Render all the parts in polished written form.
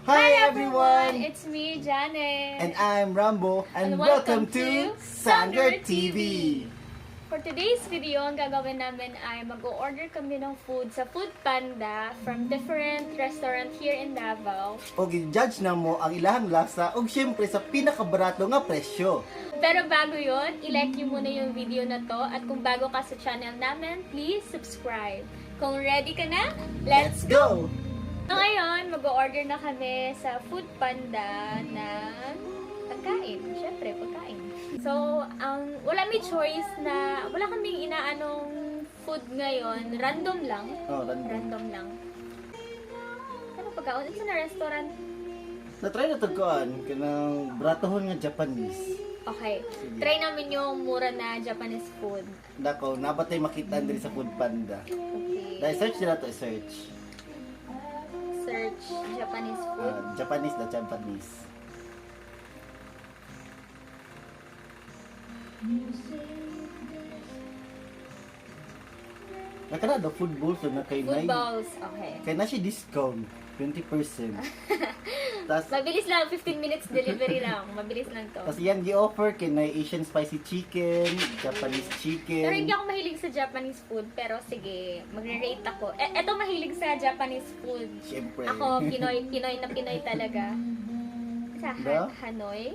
Hi everyone! It's me, Janet. And I'm Rambo and And welcome welcome to to Sanger Sanger TV. For today's video, ang gagawin namin ay mag-order kami ng food sa Food Panda from different restaurant here in Davao. O judge na mo ang ilahang lasa ug syempre sa pinakabarato nga presyo. Pero bago yon, i-like nyo muna yung video na to at kung bago ka sa channel namin, please subscribe. Kung ready ka na, let's Go! So ngayon, mag-order na kami sa Food Panda ng pagkain. Siyempre, pagkain. So, ang wala may choice na, wala kaming inaanong food ngayon. Random lang. Oh, random. Random lang. Ano pagkaon? Isa na restaurant. Na-try na tagkuan kanang bratohon nga Japanese. Okay. Sige. Try namin yung mura na Japanese food. Dako, nabatay makita diri sa Food Panda. Okay. Dahil search nila to, search. Search Japanese food. Ah, Japanese na Japanese. Nakana the food bowls na kay Food nay. bowls. Okay. Kay na siya discount 20%. Tas Mabilis lang. 15 minutes delivery lang. Mabilis lang to. tas yan gi-offer kay nay Asian spicy chicken, Japanese chicken. Pero hindi ako mahilig sa Japanese food, pero sige, magre-rate ako. Eh, eto mahilig sa Japanese food. Siyempre. Ako, Pinoy, Pinoy na Pinoy talaga. Sa Ba? Hanoi?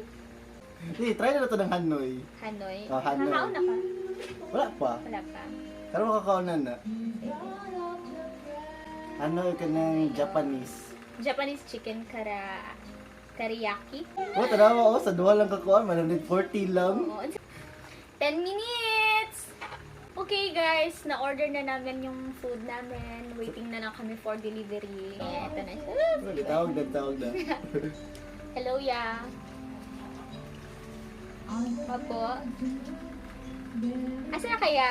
Hindi, try na to ng Hanoi. Hanoi? Oh, Hanoi. Nakakaon na ka? Wala pa. Wala pa. Pero makakaonan na. Hanoi ka ng Japanese. Japanese chicken kariyaki. Oh, tanawa oh, sa duha lang kakuan, 140 lang. Oo. 10 minutes! Okay guys, na-order na namin yung food namin. Waiting na lang kami for delivery. Eh, eto na siya. Wala, tawag na, tawag na. Hello, ya. Opo. Asa na kaya?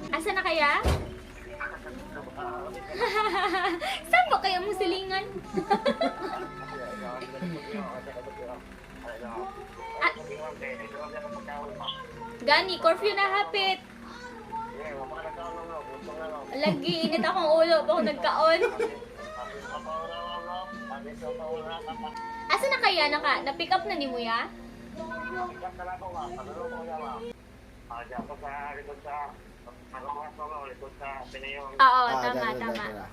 Asa na kaya? Saan ba kaya mo silingan? Ah, gani, curfew na hapit. Lagi, init akong ulo pa ako nagkaon. Asa na kaya? Na-pick up na ni Muya? Oo, Ah, tama, dala, tama. dala.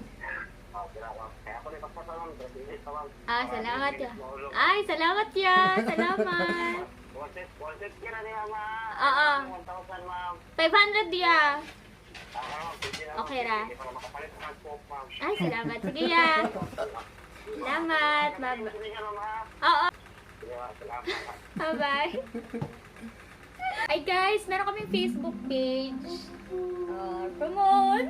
Ah, salamat ya. Ay, salamat ya. Salamat. Oo. 500 ya. Okay ra. Ay, salamat. Sige ya. Salamat. Bye. Oo. Bye-bye. Ay guys, meron kaming Facebook page. Promote.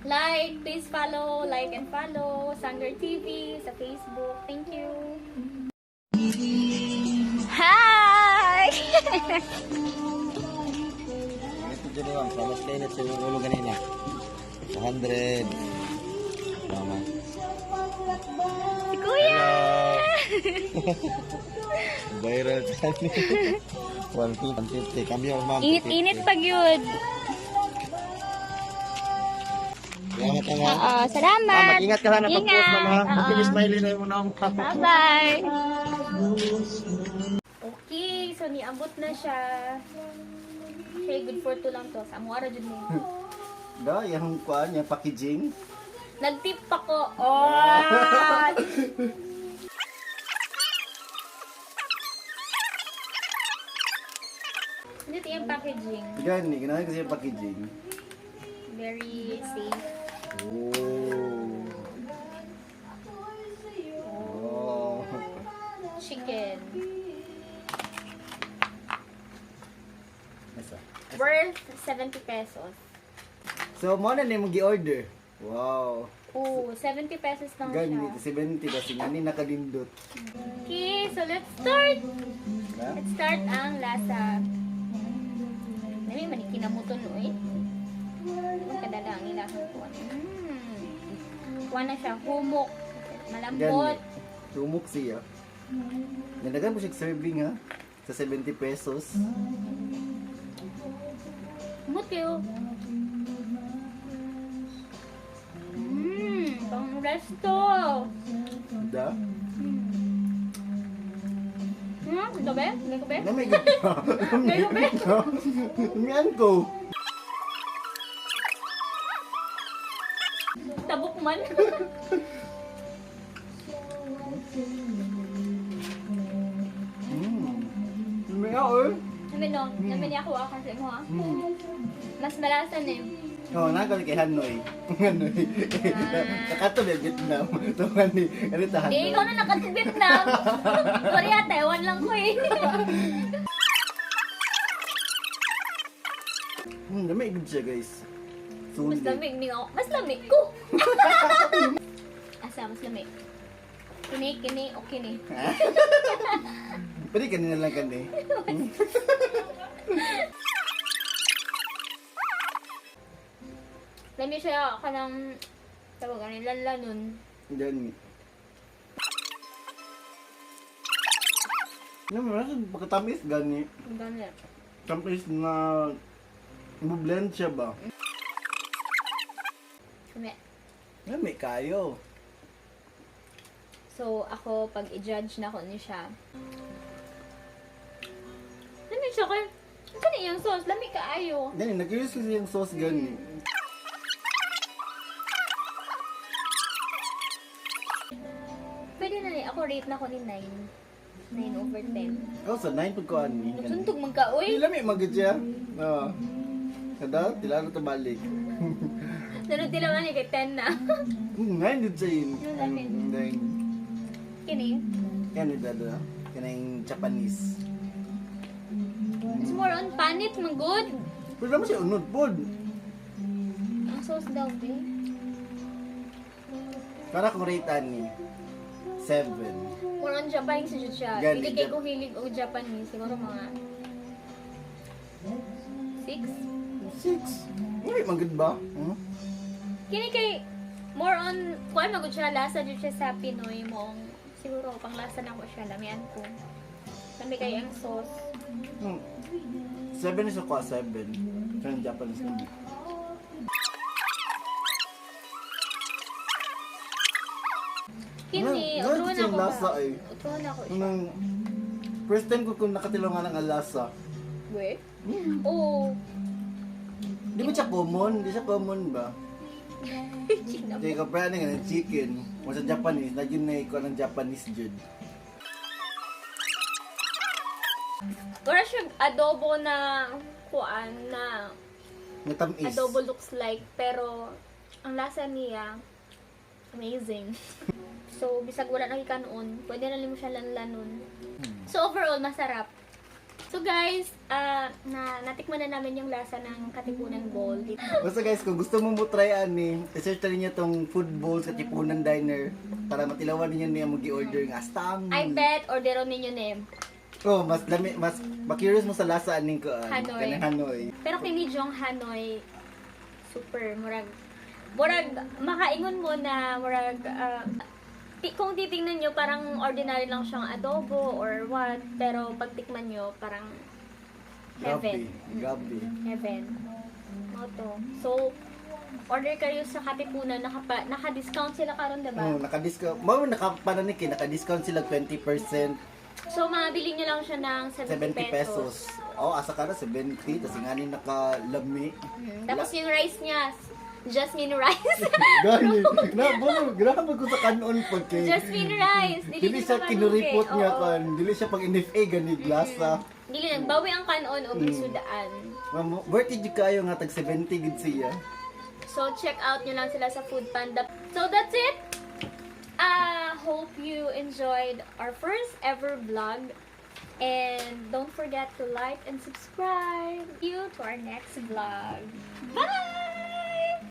Like, please follow, like and follow Sanger TV sa Facebook. Thank you. Hi! Ito dyan ma'am, sa mas kainit sa iyong ulo kanina. 100. Tama. Si Kuya! Viral sa 150. Kambyo ma'am. Init-init pag yun. Salamat na ma'am. Oo, salamat. Ma'am, mag-ingat ka sana pag-post Ingat. ma'am ha. Oo. Mag-smiley na yung muna. Bye-bye! Okay, so niabot na siya. Okay, good for two lang to. Sa amuara jud mo. Da, yung kuan, yung packaging. Nagtip pa ko. Oh! Hindi ito yung packaging. Gani, ganahan kasi yung packaging. Very safe. Oh. Oh. Chicken. Nasa. Worth 70 pesos. So, mo na nimo gi-order. Wow. Oh, 70 pesos lang Gani, siya. 70 kasi ngani nakadindot. Okay, so let's start! Na? Let's start ang lasa. Nami man kinamuton oy. Ang kadala ang ilahang kuan. Kuan na siya humok. Malambot. Gani. Tumok siya. Nadagan mo siya serving ha sa 70 pesos. Humot kayo. Pesto. Da? Ito ba? Ito ba? Lamig ka. Lamig ba? Lamian ko. Tabok man. Lami eh. Lami no? Lami niya ako ah, kasi mo ah. Mas malasa na eh. Oo, oh, nagaling kay Hanoi. Hanoi. Nakato ba Vietnam? Ito nga ni, ganito Hanoi. Eh, ikaw na nakatibit na. Korea, Taiwan lang ko eh. Lami good siya, guys. Mas Sulit. lamig ni ako. Mas lamig ko. Asa, mas lamig. Kini, kini, o kini. Pwede kanina lang kani. Lami siya kanang tawag ano, lanlanon. Gani. Ano mo, nasa pagkatamis gani. Ang gani. Tamis na blend siya ba? Lami. Lami kayo. So, ako, pag i-judge na ko ni siya, lami siya kay, kani yung sauce, lami kaayo. Gani, nag-use kasi yung sauce gani. Pwede na ni, ako rate na ko ni 9. 9 over 10. Ikaw sa 9 pag ko ani. gani. Nagsuntog man ka, Di uy. lami magid siya. Oo. Kada, tila na tabalik. Sunod tila man kay 10 na. 9 did siya yun. Yun, lami. 9. Kini. Yan ni dada. Kanang Japanese. It's more on panit, man good. Pero naman siya unod pod. Ang sauce daw, be. Para kung rate ani 7. More on Japanese jud siya. Gani, Hindi kay ko hilig og Japanese. Siguro mga 6. 6. Uy, magud ba? Hmm? Kini kay more on kuan magud siya, lasa jud siya sa Pinoy mong siguro panglasa na ko siya, lamian ko. Lami kay ang sauce. 7 is ako, 7. Kanang Japanese na. Kini, Nga- nga utro na siyang ko. lasa eh. Utro na ko siya. Nung first time ko kung nakatilaw nga ng lasa. We? Oo. Di ba siya common? Di siya common ba? China. Kaya kapag ano nga ng chicken, kung sa Japanese, na yun na ikaw ng Japanese jud. Wala siya adobo na kuan na Natamis. adobo looks like, pero ang lasa niya amazing. So bisag wala na noon, pwede na mo siya lanlanon. So overall masarap. So guys, na natikman na namin yung lasa ng Katipunan Bowl. Basta guys, kung gusto mo mo try ani, i-search na ninyo tong food bowl sa Katipunan Diner para matilawan ninyo niya mag-order nga astang. I bet orderon ninyo ni. Oh, mas lami, mas ma-curious mo sa lasa aning ko. Hanoi. Kanang Hanoi. Pero kini Jong Hanoi, super murag murag makaingon mo na murag kung titingnan nyo parang ordinary lang siyang adobo or what, pero pag tikman nyo parang Grabe. heaven. Grabe. Heaven. Mao to. So order kayo sa Katipunan, naka-discount sila karon, diba? Oh, naka-discount. Mao nakapananiki, naka-discount sila 20%, So mabili nyo lang siya ng 70 70 pesos. Oh, asa ka na 70, tas ngani nakalami. Tapos yung rice niya, jasmine rice. Gani. Na, bo, grabe ko sa kanon pag kay. Jasmine rice. Dili Dili siya niyo kinuripot malugi. niya Oo. kan. Dili siya pag NFA gani glasa. Dili nagbawi ang kanon og sudaan. Ma'am, worth it jud kayo nga tag 70 gid siya. So check out nyo lang sila sa Food Panda. So that's it. Hope you enjoyed our first ever vlog. And don't forget to like and subscribe. See you to our next vlog. Bye!